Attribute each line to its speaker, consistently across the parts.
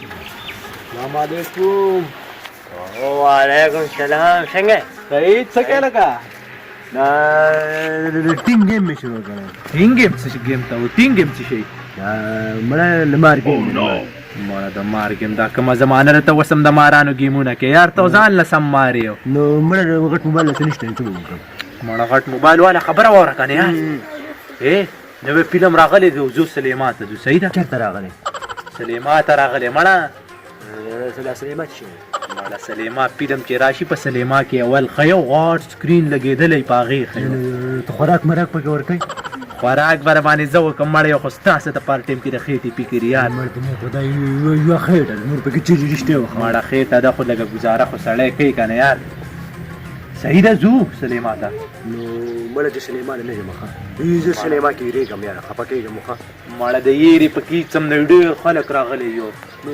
Speaker 1: السلام علیکم.
Speaker 2: وعلیکم السلام، څنګه؟
Speaker 1: سعید، څه کوې لکه؟
Speaker 2: دا ټینګ ګیم مې شروع کړی.
Speaker 1: ټینګ ګیم څه ګیم ته و؟ ټینګ ګیم څه شي؟
Speaker 2: دا مړه لمار ګیم.
Speaker 1: مړه د مار ګیم، دا کومه زمانه ده؟ ته اوس هم د مارانو ګیمونه کې یار، ته ځان له سم مار یو.
Speaker 2: نو مړه غټ موبایل څه نشته، څه وکړم؟
Speaker 1: مړه غټ موبایل والا خبره واوره کنه یار. اے، نوی فلم راغلی دی، ځو سلیما ته ځو، صحیح ده؟
Speaker 2: چېرته راغلی؟
Speaker 1: سلیما ته راغلی مړه.
Speaker 2: سلیما څه شی؟
Speaker 1: مړه سلیما فلم چې راشي، په سلیما کې اول ښه یو غټ سکرین لګېدلی، په هغې ښه یو.
Speaker 2: ته خوراک مراک پکې ورکوي؟
Speaker 1: خوراک به باندې زه وکړم مړه، یو خو ستاسو د پاره ټیم کې د خېټې فکر یار.
Speaker 2: مړه ته مې خدای یوه خېټه نور پکې چیرې رښتیا وخه.
Speaker 1: مړه خېټه ده خو لږه ګزاره خو سړی کوي که نه یار. صحیح ده، ځو سلیما ته.
Speaker 2: نو مړه چې سلیما نه ځم ښه، زه سلیما کې وېرېږم یاره، خفه کېږم ښه.
Speaker 1: مړه د یېرې پکې څم نه، ډېر خلک راغلي یو.
Speaker 2: نو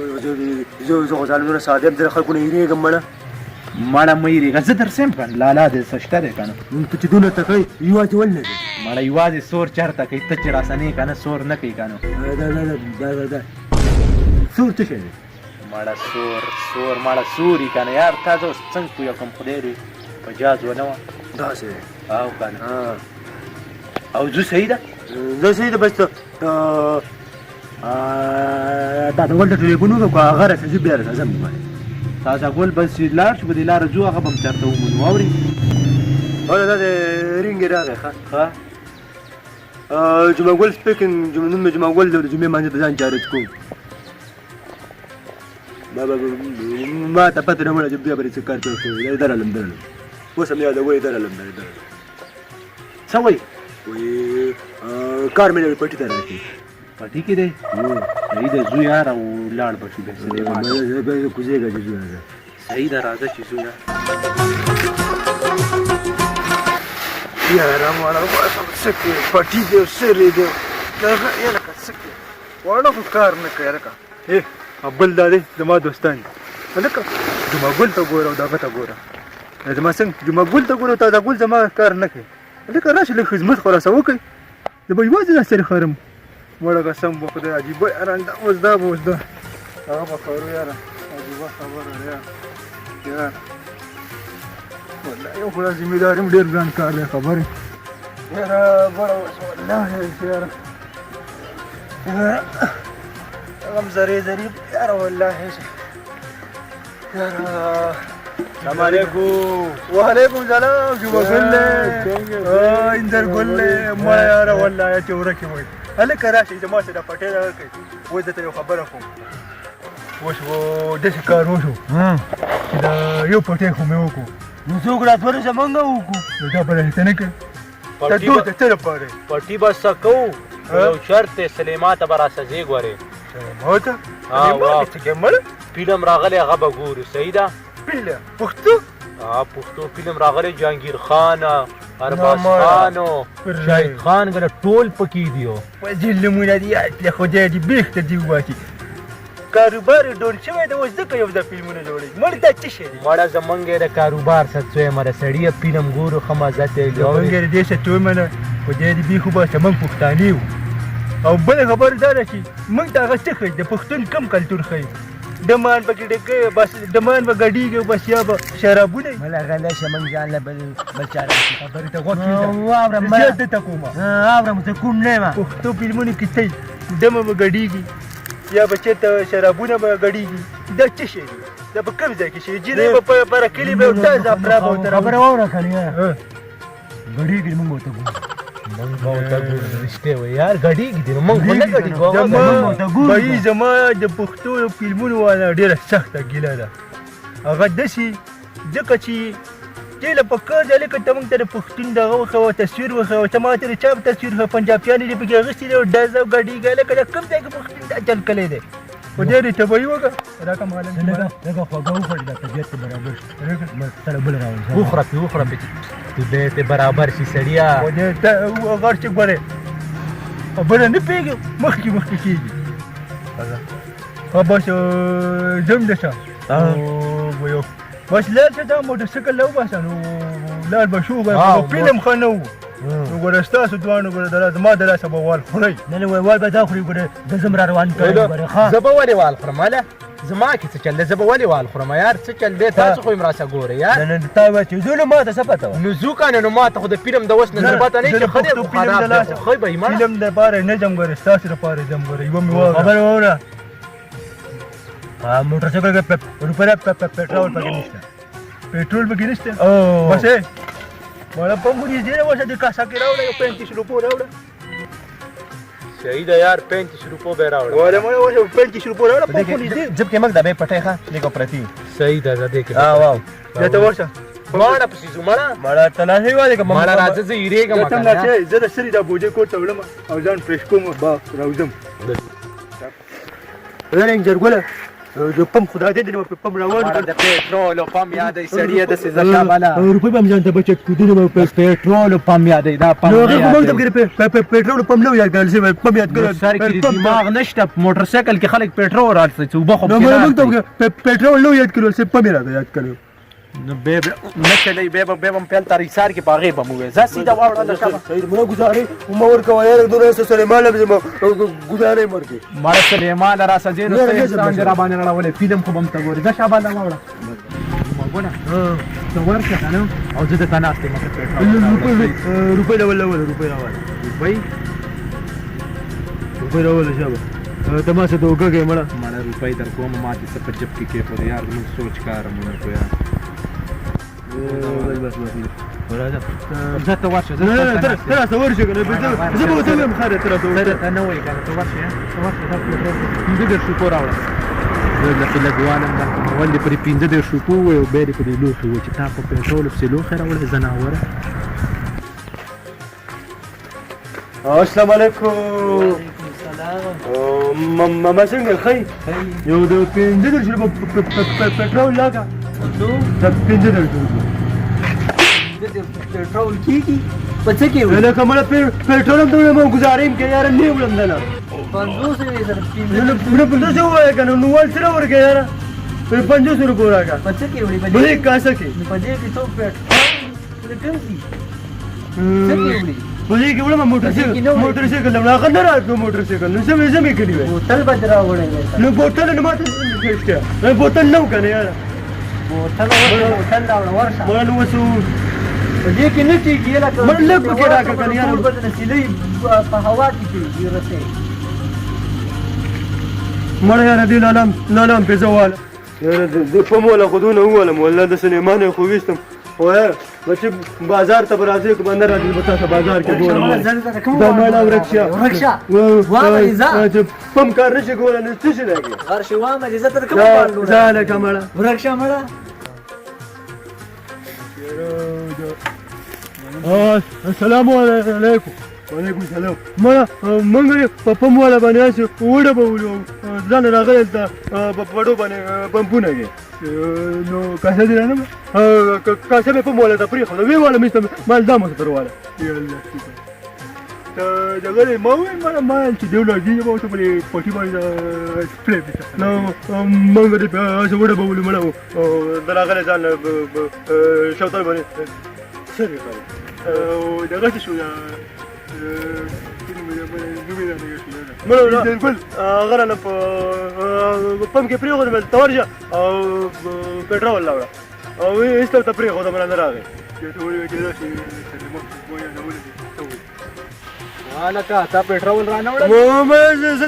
Speaker 2: زه خو ځان دومره ساده یم، زه خلکو نه وېرېږم مړه.
Speaker 1: مړه مه وېرېږه، زه درسم که نه، لالا دې څه شته دی که نه.
Speaker 2: نو ته چې دونه تکړه یوازې ولې نه ځې؟
Speaker 1: مړه یوازې سور چېرته کوي؟ ته چې راسنې که نه، سور نه کوي که نه.
Speaker 2: دا دا دا دا دا سور څه شی دی؟
Speaker 1: مړه سور سور، مړه سوري که نه یار. تا زه اوس څنګه پوه کړم؟ خدای دې په جاز ونه وه.
Speaker 2: داسې دی؟
Speaker 1: او که نه، او ځو، صحیح ده؟
Speaker 2: زه صحیح ده، بس ته تا ته ولته ټلیفون وکړه، هغه راته زه بیا راځم.
Speaker 1: تازه ګل بس لاړ شو، په دې لاره ځو، هغه به هم چېرته ومونو، واوري.
Speaker 2: هله، دا د رینګ راغی ښه.
Speaker 1: ښه.
Speaker 2: جمعه ګل speaking، نوم مې جمعه ګل دی، د جمعې مانځه ته ځان چارج کوم. ما ته پته نه مړه چې بیا به دې څه کار پېښ شوی. درلم درلم، اوس هم یادوي، درلم درلم.
Speaker 1: څه وایي؟
Speaker 2: وایي کار مې دی، پټي ته راشي.
Speaker 1: پټي کې دی؟ صحیح ده، ځو یار، او لاړ به شو بیا سلیمان.
Speaker 2: کوزېږه چې ځو راځه.
Speaker 1: صحیح ده، راځه چې ځو یار.
Speaker 3: یاره مړه څه کوې، پټي دی او سرې دی، دغه یې لکه څه کوې، واړه خو کار نه کوي هلکه. ای، بل دا دی زما دوستان دي هلکه، جمعه ګل ته ګوره او دغه ته ګوره، زما څنګه جمعه ګل ته ګوره، تازه ګل زما کار نه کوي هلکه. راشه لږ خدمت خو راسره وکړئ، زه به یوازې دا سرې خرم. مړه قسم به خدای عجیبه یاران، دا اوس دا به اوس دا هغه به خرو یاره، عجیبه خبره ده یار. یار والله یو خو دا ذمهداري هم ډېر ګران کار دی، خبرې یاره بړه اوس والله یاره غم ذرې ذرې یاره والله یاره.
Speaker 2: السلام علیکم.
Speaker 3: وعلیکم سلام، جمعه ګل اندر ګل. ما یاره والله چې ورکه وای هلکه، راشئ زما سره پټی راکړئ. اوس درته یو خبره کوم، اوس داسې کار وشو چې دا یو پټی خو مې وکړو.
Speaker 2: نو څوک راتلو چې موږ وکړو؟
Speaker 3: نو دا به راته نه کړ ته دوی ته څه لپاره؟
Speaker 1: پټي به څه کوو، یو شرط دی، سلیما ته به راسه ګورې.
Speaker 3: سلیما ته؟ سلیما څه کې مړه؟
Speaker 1: فلم راغلی، هغه به ګورو، صحیح ده؟
Speaker 3: فلم پښتو؟
Speaker 1: ها، پښتو فلم راغلی، جهانګیر خان، ارباز خان، شاهد خان ګله ټول پکې دي.
Speaker 3: فلمونه دي له خدای دې بیخ ته دې وباسي، کاروبار یې ډول شوی دی اوس، ځکه یو ځای فلمونه جوړوي. مړ دا څه شی دی؟
Speaker 1: مړه زمونږ یې د کاروبار څه څوی مړه سړیه، فلم ګورو، ښه مزه ته.
Speaker 3: زمونږ یې د دې څه څوی مړه، خدای دې بیخ وباسه، موږ پښتانه یو. او بله خبره دا ده چې موږ ته هغه څه ښایي، د پښتون کم کلتور ښایي، ډمان پکې ډکوي، بس ډمان به ګډېږي، بس یا به شرابونه.
Speaker 2: مله غلی شه، موږ ځان له بل بل چا راشي.
Speaker 3: خبرې ته غوږ کېږده.
Speaker 2: واوره.
Speaker 3: زیات درته کومه.
Speaker 2: واوره، زه کوم نه یم.
Speaker 3: پښتو فلمونو کې څه ډمه به ګډېږي یا به چېرته شرابونه به ګډېږي، دا څه شی دی؟ دا په کوم ځای کې شي؟ جینۍ به په بره کلي به تازه افرا به ورته.
Speaker 2: خبره واوره که نه ګډېږي، موږ ورته ګورو.
Speaker 1: موږ به ورته ګورو، رښتیا وایي یار، ګډېږي دي، نو موږ خو نه ګډېږو.
Speaker 3: زما بایي، زما د پښتو فلمونو والا ډېره سخته ګیله ده، هغه داسې ځکه چې دې له پکار دی لکه ته موږ ته د پښتون دغه وښوه، تصویر وښوه، ته ما ته د چا تصویر وښوه، پنجابیانو دې پکې اخیستي دی او ډز او ګډېږي لکه دا کوم ځای کې پښتون دا چل کلی دی؟ خدای دې تباهي وکړه. دا کوم غلم؟
Speaker 2: لږه لږه خوږه وخوره، دا طبیعت ته برابر شي، سره بل راوړم.
Speaker 1: وخوره پې، وخوره پې، طبیعت برابر شي سړیه.
Speaker 3: خدای ته غر چې ګورې خبره نه پوهېږي، مخکې مخکې کېږي. ها بس ځم درته، یو بس لاړ شه، دا موټرسایکل له وباسه، نو لاړ به شو. فلم ښه نه و، نو ګوره ستاسو دواړو ګوره زما د لاسه به وال خورئ.
Speaker 2: نه نه، وال به دا خوري، ګوره د زم را روان کړی ګوره. ښه،
Speaker 1: زه به ولې وال خورم هله؟ زما کې څه چل دی؟ زه به ولې وال خورم یار؟ څه چل دی؟ تاسو خو یې راسه ګورئ یار.
Speaker 2: نه نه، تا وایي چې زه نو ما ته څه پته وه؟
Speaker 1: نو ځو که نه، نو ما ته خو د فلم د اوس نه څه پته نه چې ښه دی خو خراب دی، خو ښه به وي مړه.
Speaker 3: فلم دپاره نه ځم ګورې، ستاسو دپاره ځم ګورې. یوه مې واوره.
Speaker 2: خبره واوره، موټر سایکل کې روپۍ پټرول پکې نشته.
Speaker 3: پټرول پکې نشته؟
Speaker 2: او
Speaker 3: بس مړه پمپ ونیسې نه، اوسه دې کاسه کې راوړه، یو 35 روپو راوړه.
Speaker 1: صحیح ده یار، 35 روپو به راوړم.
Speaker 3: وله مړه اوسه 35 روپو راوړه، پمپ ونیسې.
Speaker 2: جب کې مګ دا به پټه ښه دې کو پرتی.
Speaker 1: صحیح ده، زه دې کې
Speaker 2: واو.
Speaker 3: دا ته ورشه.
Speaker 1: ماړه پسې ځو مړه.
Speaker 2: مړه تلاشي والے که
Speaker 1: مړه راځه، زه یریږم.
Speaker 3: زه څنګه چې زه د سري دا بوجۍ کور ته وړم او ځان فرش کوم، با راوځم.
Speaker 2: ورنګ جرګوله د پمپ خدای دې په پمپ روان.
Speaker 1: مړه د پټرول پمپ یادې سړی د سزا شاباله.
Speaker 2: روپۍ به ځان ته بچت کو دې په
Speaker 1: پټرول پمپ یادې دا پمپ.
Speaker 2: نو هغه موږ ته پټرول پمپ نو یاد کړل چې پمپ یاد کړل.
Speaker 1: سر کې دماغ نشته، موټر سایکل کې خلک پټرول راځي چې وبخو.
Speaker 2: نو موږ ته پټرول نو یاد کړل چې پمپ راته یاد کړل.
Speaker 1: نو به نه چلی به به به پیل تاریخ سار کې پاغه به مو زه سیده واوړه لکه.
Speaker 2: صحیح مړه گزارې مور کوه یار، دونه سلیمان له گزارې مور کې.
Speaker 1: مړه سلیمان را سجې نو څه را باندې راولې، فلم خو بم ته ګورې. زه شابه لا واوړه ګوره، ته ورشه کنه او زه د تناستې مکه پټرول.
Speaker 2: روپۍ راول، روپۍ راول.
Speaker 1: روپۍ؟
Speaker 2: روپۍ راول شابه، ته ما څه ته وکړې مړه.
Speaker 1: مړه روپۍ در کوم، ما چې څه په جب کې کې خو یار موږ سوچ کار مونږ کو یار.
Speaker 2: بس بس بس، راځه.
Speaker 1: زه ته ورشه، زه
Speaker 2: نه نه، ته راته ورشه کنه، زه به ورته ویم خیر، ته راته ورشه.
Speaker 1: ته نه وایې کنه، ته ورشه، ته ورشه. دا پټرول 35 روپو راوړه، زه لکه لږوالم درته ولې پرې 35 روپو وایي او بیا دې په دې لوښي وایي چې تا په پټرول پسې لوښی راوړی ځناوره.
Speaker 2: السلام علیکم. ما څنګه ښه یو د 35 روپو پټرول لاګه. د 35 روپو
Speaker 4: پټرول کیږي په څه کې؟
Speaker 2: لکه مړه پټرول هم دومره مو ګزارې کې یاره نه وړم دنه.
Speaker 4: 50 یې سره پنځه.
Speaker 2: نو 50 ووایه که نه، نو ول سره ورکړه یاره، 50 روپو راکړه.
Speaker 4: په څه کې وړي؟
Speaker 2: په دې کاسه کې.
Speaker 4: په دې کې څوک پټرول کوم دي؟ څه کې وړي؟
Speaker 2: په دې کې وړم موټر سایکل، موټر سایکل وړم. هغه نه راتلو موټر سایکل، نو زه مې کړی وای.
Speaker 4: بوتل به درې راوړی.
Speaker 2: نو بوتل نو ماته شته، بوتل نو کنه یاره.
Speaker 4: بوتل ورشه، بوتل راوړه، ورشه.
Speaker 2: مړه نو وسو
Speaker 4: په دې کې نه کېږي لکه.
Speaker 2: مړه لږ پکې راکړه کنه یاره.
Speaker 4: ټول به د سیلۍ په هوا کې کېږي رسې.
Speaker 2: مړه یاره دې لالم لالم پې زه واله یاره، دې په موله خو دونه ووالم والله د سلیمان خو ویستم. خو بچې بازار ته به راځې که به نه راځې؟ به تاسو بازار کې ګورم. دا مړه ورک شه،
Speaker 4: ورک شه، وامه دې ځه.
Speaker 2: چې پم کار نه شي کولی نو څه شي لګي؟
Speaker 4: ورشه، وامه دې ځه، تر کومه؟
Speaker 2: ځه لکه مړه.
Speaker 4: ورک شه مړه.
Speaker 2: السلام علیکم. وعلیکم السلام. مړه مونږ په پم والا باندې هسې وډبولو، ځان راغلی دلته په پټو باندې پمپونه کې. نو کاسه دې رانه؟ کاسه مې پم والا ته پرېښوده، ویې واله مې مال دا مو تر واله. یا الله ته دغه دی، ما وویل مړه ما چې دی ولاړ دي به ورته په دې پټي باندې سپری نو مونږ دې هسې وډبولو مړه، د راغلی ځان شوتل باندې سرې خالي دغه څه شو. مړه ګل هغه رانه په پمپ کې پرېښود، مې ته ورشه او پټرول راوړه، او هېڅ ته پرېښوده مړه نه راغی.
Speaker 1: هلکه تا پټرول رانه وړل؟
Speaker 2: ما زه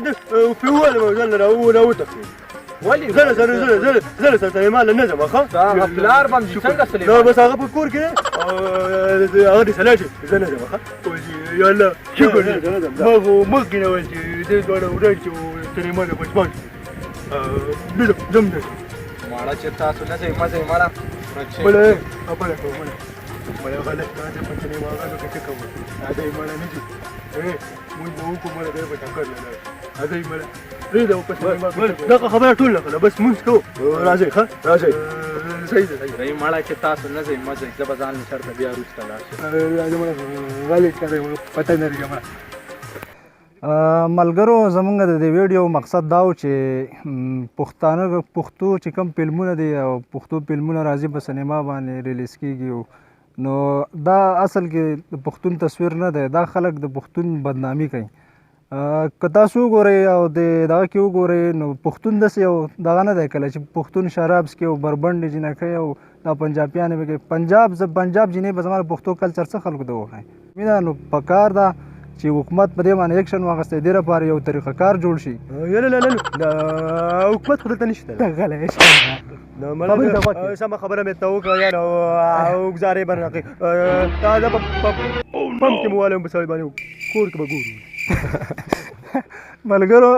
Speaker 2: پرې ووالم ځان راوتښتېدم.
Speaker 1: ولې؟
Speaker 2: زه زه زه زه زه زه سلیمان له نه ځم. ښه
Speaker 1: هغه پلار باندې څنګه سلیمان؟
Speaker 2: نو بس هغه په کور کې دی او هغه دې سلا شي، زه نه ځم. ښه یا الله شکر دی، ما خو مخکې نه ویل چې دې دواړه وړل چې سلیمان له بچمان نه ځم، ځم نه.
Speaker 1: ماړه چې تاسو نه ځئ مه ځئ مړه.
Speaker 2: بله خبره کوم مړه، مړه غلط کار په سلیمان کې څه کوو؟ راځئ مړه، نه ځو. مونږ به وکړو مړه، دی به ټکر نه لري. راځئ مړه، پرېږده په سلیمان. دغه خبره ټول نه کړه، بس مونږ کوو. راځئ، ښه راځئ. صحیح ده، صحیح.
Speaker 1: دی مړه چې تاسو نه ځئ مه ځئ، زه به ځان له چېرته بیا وروسته لاړ شم.
Speaker 2: راځه مړه، غلی کړی پته نه لري مړه.
Speaker 5: ملګرو، زمونږ د دې ویډیو مقصد دا و چې پښتانه پښتو چې کوم فلمونه دي او پښتو فلمونه راځي په سینما باندې ریلیز کیږي، نو دا اصل کې د پښتون تصویر نه دی، دا خلک د پښتون بدنامي کوي. که تاسو وګورئ او د دغه کې وګورئ نو پښتون داسې یو دغه نه دی کله چې پښتون شراب څکي او بربنډې جینکۍ او دا پنجابیانې به کوي. پنجاب زه پنجاب جینۍ به زما د پښتو کلچر څه خلکو ته وښایي؟ مینه نو پکار ده چې حکومت په دې باندې اکشن واخیستی، دې لپاره یو طریقه کار جوړ شي.
Speaker 2: یاره لالا دا حکومت خو دلته نشته.
Speaker 5: غلی شه، خبرې ته غوږ کړه.
Speaker 2: سمه خبره مې ته وکړه یاره، او ګزارې به راکړې. دا زه په پمپ کې مو والم په سړي باندې، کور کې به ګورو.
Speaker 5: ملګرو،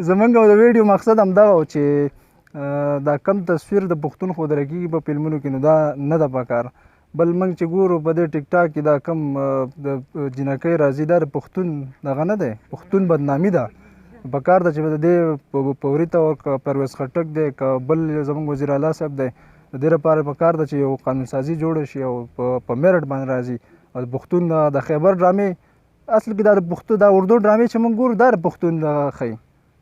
Speaker 5: زمونږ د ویډیو مقصد هم دغه و چې دا کم تصویر د پښتون ښودل کېږي په فلمونو کې، نو دا نه ده پکار. بل موږ چې ګورو په دې ټیک ټاک کې دا کم د جینکۍ راځي، دا د پښتون دغه نه دی، پښتون بدنامي ده. پکار ده چې د دې پوري ته که پرویز خټک دی که بل زمونږ وزیر اعلی صاحب دی، د دې لپاره پکار ده چې یو قانون سازي جوړه شي او په میرټ باندې راځي. او د پښتون د خیبر ډرامې اصل کې دا د پښتو دا اردو ډرامې چې موږ ګورو دا د پښتون دغه ښیي،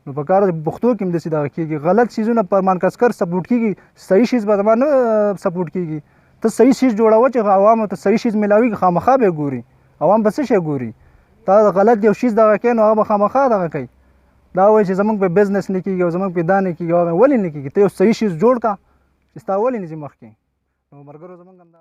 Speaker 5: نو په کار ده چې پښتو کې هم داسې دغه کېږي. غلط څیزونه پرمان کسکر سپورټ کېږي، صحیح شیز به زما نه سپورټ کېږي. ته صحیح شیز جوړوه چې عوامو ته صحیح شیز میلاویږي، خامخا به یې ګوري. عوام به څه شی ګوري؟ تا غلط یو شیز دغه کوې نو هغه به خامخا دغه کوي. دا وایي چې زمونږ په بزنس نه کېږي او زمونږ په دا نه کېږي، هغه ولې نه کېږي؟ ته یو صحیح شیز جوړ کړه چې ستا ولې نه ځي مخکې. نو ملګرو زمونږ همدا